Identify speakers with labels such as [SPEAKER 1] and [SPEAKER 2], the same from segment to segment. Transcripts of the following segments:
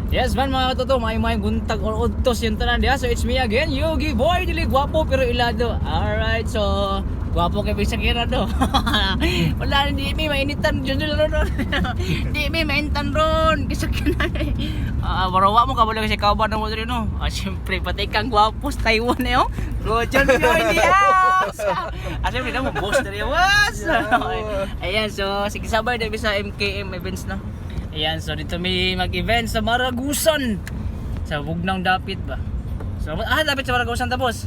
[SPEAKER 1] Yes man mga katoto, may may buntag or udtos yung tanan diha. So it's me again, Yogi Boy, dili gwapo pero ilado. Alright, so gwapo kay bisag do. Wala, hindi mi mainitan jud ron. Di mi mainitan ron. Bisag na. Ah, warawa mo kabalo kasi kauban mo diri no. Ah, syempre pati kang gwapo sa Taiwan eh oh. Roger Pio in the house. Ah, syempre na mo boss diri was. Ayan, so sige sabay na sa MKM events na. Ayan, so dito may mag-event sa Maragusan. Sa Bugnang Dapit ba? So, dapit sa Maragusan tapos.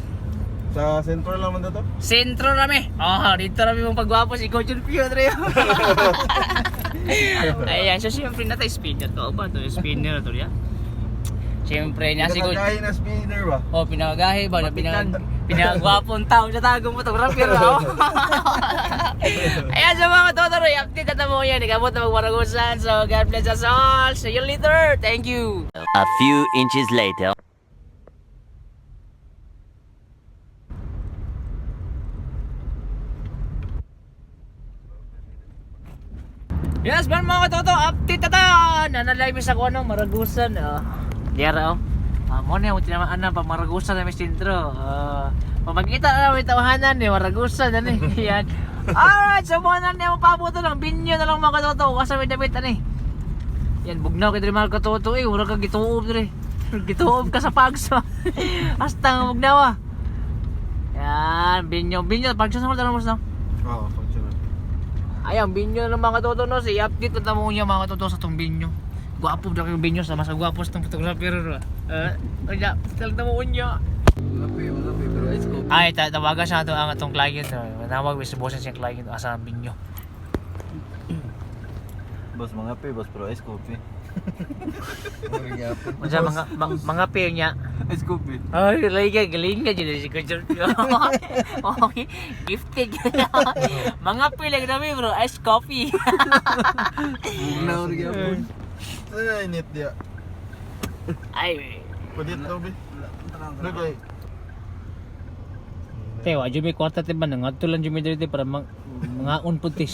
[SPEAKER 2] Sa central naman to?
[SPEAKER 1] Sentro rami. Ah, dito rami mong pagwapo si Coach Pio Trio. Ayan, so siyempre na tayo spinner to. Ba to spinner to ya. Siyempre niya si Coach.
[SPEAKER 2] Pinakagahi na spinner ba?
[SPEAKER 1] Oh, pinagagahi ba? Pinagwapong tao sa tagong photographer ba? Oh. Ayan sa mga totoro, i-update na mo yan. Ikabot na magmaragusan. So, God bless us all. See you later. Thank you.
[SPEAKER 3] A few inches later.
[SPEAKER 1] Yes, man mga katoto, update na tayo! Nanalay mi sa kuno, Maragusan. Oh. Diara oh. Ah, mo na mo tinamaan na pa Maragusan na mi sentro. Ah, pamagita na may tawahanan ni Maragusan ani. Yan. Alright, so mo na niya mapabuto lang binyo na lang mga katoto kasi may damit ani. Yan bugnaw kay diri mga katoto eh, mura ka gituob diri. Gituob ka sa pagso. Hasta nga bugnaw ah. Yan, binyo, binyo, pagso sa mo tanong mo.
[SPEAKER 2] Oo, functional.
[SPEAKER 1] Ayan, binyo ng mga toto no. Si update na tamo niya mga toto sa tong binyo. Gwapo daw yung binyo sa mas gwapo sa tong photographer. Eh, uh, talaga mo niya. Ay, tawagan siya ato ang atong client. No. Manawag sa boss siyang client asa ang binyo.
[SPEAKER 4] Boss mga pe, boss pero ice coffee.
[SPEAKER 1] Unsa mga mga pair niya.
[SPEAKER 4] Ice coffee.
[SPEAKER 1] Ay, lay ka, galing ka dyan si Kuya. Okay, gifted. Mga pair lang namin bro, ice coffee.
[SPEAKER 4] Bugnaw rin gyapon.
[SPEAKER 2] Saan na init diya?
[SPEAKER 1] Ay,
[SPEAKER 2] Pwede ito, be? Nagay.
[SPEAKER 1] Te, wa jud may kwarta te ba nangadto lang jud mi diri te para mga pud te.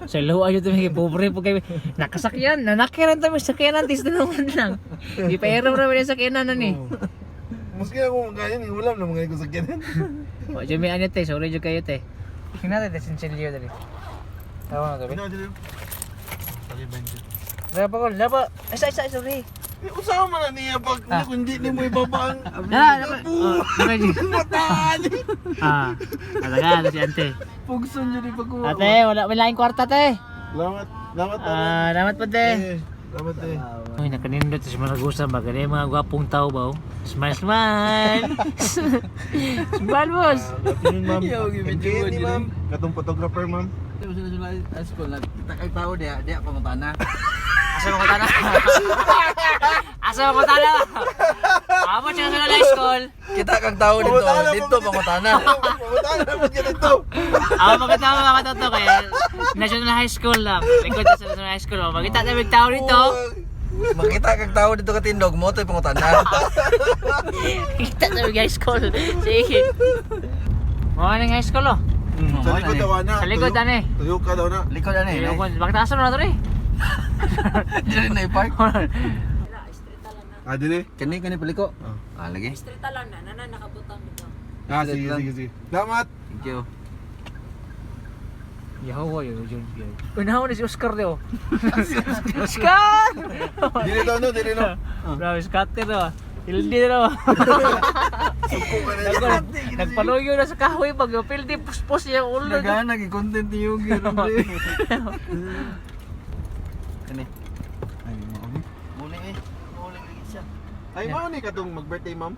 [SPEAKER 1] Sa luwa jud mi kay pobre po kay nakasakyan, nanakiran ta mi sakyanan tis naman lang. Di pa ero ra mi sakyanan ani.
[SPEAKER 2] Maski ako magayon, ulam na mga ko sa kanan.
[SPEAKER 1] Wa jud mi ani te, sorry jud kayo te. Tingnan te sinsilyo diri. Tawa na gabi.
[SPEAKER 2] Ano, dili? Pali 20.
[SPEAKER 1] Dapa ko, dapa. Isa isa sorry.
[SPEAKER 2] Eh, usaha man na niya pag kung hindi ni mo ibaba ang
[SPEAKER 1] Na, na.
[SPEAKER 2] mataan.
[SPEAKER 1] Ah, talaga si ante.
[SPEAKER 4] Pugson jud ipagkuha.
[SPEAKER 1] Ate, wala may laing kwarta te.
[SPEAKER 2] Salamat. Salamat.
[SPEAKER 1] Ah, damat po te.
[SPEAKER 2] Eh, Salamat eh.
[SPEAKER 1] Uy, nakanindot sa Maragusan ba? Ganyan mga gwapong tao ba? Oh? Smile, smile! Smile, boss!
[SPEAKER 2] Afternoon, ma'am.
[SPEAKER 4] Yo, give me
[SPEAKER 2] MKN ni
[SPEAKER 4] joy,
[SPEAKER 2] ma'am. Katong photographer, ma'am.
[SPEAKER 4] High school na kita kay tao diha, diha pangutana.
[SPEAKER 1] Asa mo tana? Asa mo tana? Amo siya sa high school.
[SPEAKER 4] Kita kang tao dito,
[SPEAKER 2] Pangutana,
[SPEAKER 4] dito pangutana.
[SPEAKER 2] Pangutana naman ka dito.
[SPEAKER 1] Amo magkatama mga katoto kaya National High School lang. Likod sa National High School. Oh. Magkita na may tao dito.
[SPEAKER 4] Makita kang tao dito katindog mo to'y pangutana.
[SPEAKER 1] Kita na may high school. Sige. Mga nang high school oh.
[SPEAKER 2] Sa likod daw na.
[SPEAKER 1] Sa likod, ano eh.
[SPEAKER 2] Tuyo ka daw na.
[SPEAKER 4] Likod ani.
[SPEAKER 1] Ayoko, bakit asa na to eh?
[SPEAKER 4] Dili na i-park.
[SPEAKER 2] Ah, dili?
[SPEAKER 4] Kani kani paliko.
[SPEAKER 2] Ah.
[SPEAKER 4] Ah, lagi.
[SPEAKER 5] Straight lang na, nana nakabutang dito.
[SPEAKER 2] Ah, sige, sige, sige. Salamat.
[SPEAKER 4] Thank you.
[SPEAKER 1] Yawa yun, yun, yun. Unahan na si Oscar daw. Oscar!
[SPEAKER 2] Dili daw no, dili no.
[SPEAKER 1] Grabe, scatter daw. Hildi daw.
[SPEAKER 2] Suko ka na.
[SPEAKER 1] Nagpaluyo na sa kahoy pag pildi puspos niya ang ulo.
[SPEAKER 4] Nagana gi-content ni Yogi ron. Kani. Ay, mao ni. Muli eh. Muli lagi siya.
[SPEAKER 2] Ay, mao ni katong mag-birthday, ma'am.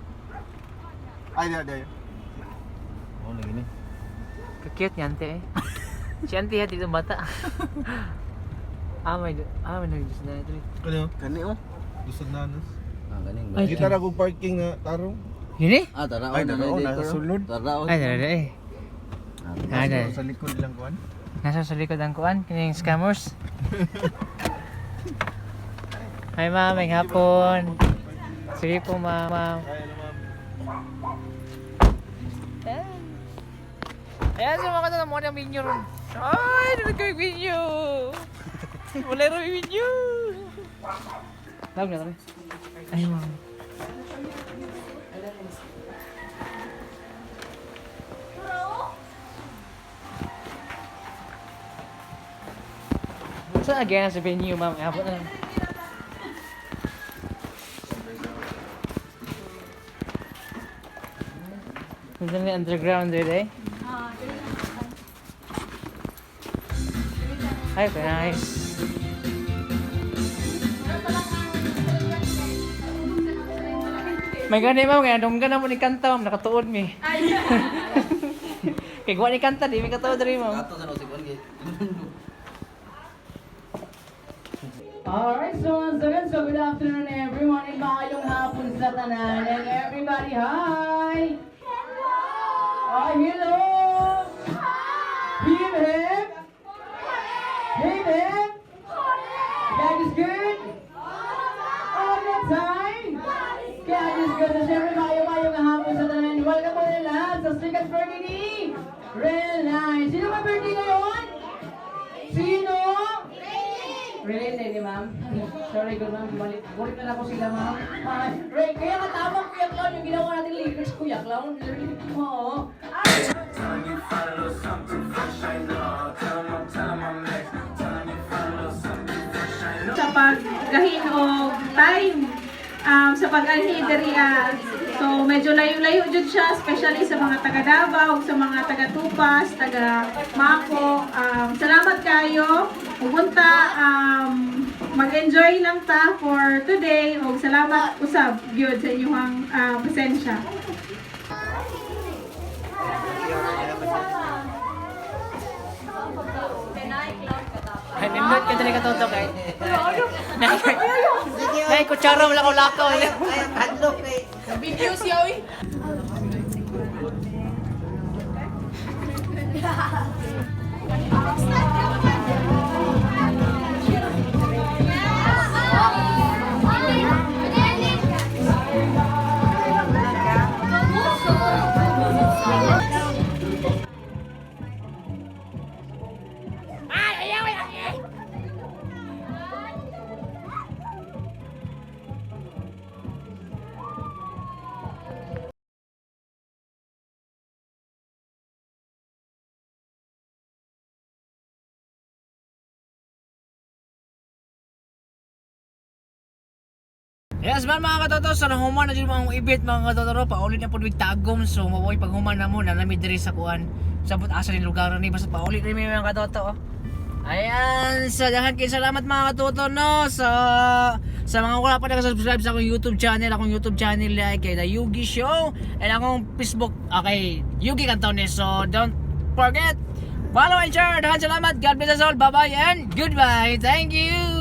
[SPEAKER 2] Ay, di, di.
[SPEAKER 4] Mao lagi ni.
[SPEAKER 1] Kakute niya ante eh. Si ante ya dito bata. Ah, may nag-juice na ito.
[SPEAKER 2] Kani oh.
[SPEAKER 4] Kani oh.
[SPEAKER 2] Lusog na anos.
[SPEAKER 4] Ah, kani.
[SPEAKER 1] Ay,
[SPEAKER 2] Kita ra kong parking na tarong.
[SPEAKER 1] Yun eh?
[SPEAKER 4] Ah, tara
[SPEAKER 2] Ay, tara, oh, nasa sulod.
[SPEAKER 4] Tara oh.
[SPEAKER 1] Ay, dara eh. Ah, dara.
[SPEAKER 2] Sa likod lang kuan.
[SPEAKER 1] Nasa sa likod ang kuan, kining scammers. Hi ma'am, may hapon. Sige po ma'am. Ma'am.
[SPEAKER 2] Ay, ano, ma'am.
[SPEAKER 1] Ayan, sa mga katulad mo ng menu ron. Ay, nalagay yung menu. Wala rin yung menu. Tawag na kami. Ay, ma'am. Saan again sa venue, ma'am? Abot na lang. Nandun na underground dito eh. Ay, nice. May gani ma'am, kaya dunggan na mo ni kanta ma'am, nakatuod mi. Kay guwa ni kanta, di mi katuod rin ma'am.
[SPEAKER 4] Ato sa si Kuan.
[SPEAKER 1] Alright, so once again, so good afternoon everyone and maayong hapon sa tanan. And everybody, hi! Hello! Ay, hello! Hi! Hip hip! Hip hip! God is good! All the time! God is good! So syempre, maayong hapon sa tanan. Welcome po na lahat sa second birthday ni Reline. Sino ba birthday ngayon? Sino? Really, hindi, ma'am. Sorry, good ma'am. Balik, balik na lang ko sila, ma'am. Ah, Ray, kaya katama, Kuya Clown, yung ginawa natin lyrics, Kuya Clown. Oo. Ay!
[SPEAKER 6] Sa paggahin og time sa pag-anhi diri ah. So medyo layo-layo jud siya, especially sa mga taga Davao, sa mga taga Tupas, taga Mako. Salamat kayo. Ug unta mag-enjoy lang ta for today ug salamat usab gyud sa inyong presensya.
[SPEAKER 1] Ay, nindot ka talaga toto kay. Nay, kutsara wala ko lakaw.
[SPEAKER 4] Ay, hadlok kay.
[SPEAKER 5] Video siya, oy.
[SPEAKER 1] Yes man mga katoto, so nahuman na dyan mga ibit mga katoto, paulit na po with tagom, so mabuhay pag human na mo, nanami diri sa kuan, sabot asa ni lugar ni, basta paulit rin may mga katoto. Oh. Ayan, sa dahan kay salamat mga katoto no, sa mga wala pa nakasubscribe sa akong YouTube channel like kay The Yugi Show, and akong Facebook, okay, Yugi Cantones, so don't forget, follow and share, dahan salamat, God bless us all, bye bye and goodbye, thank you!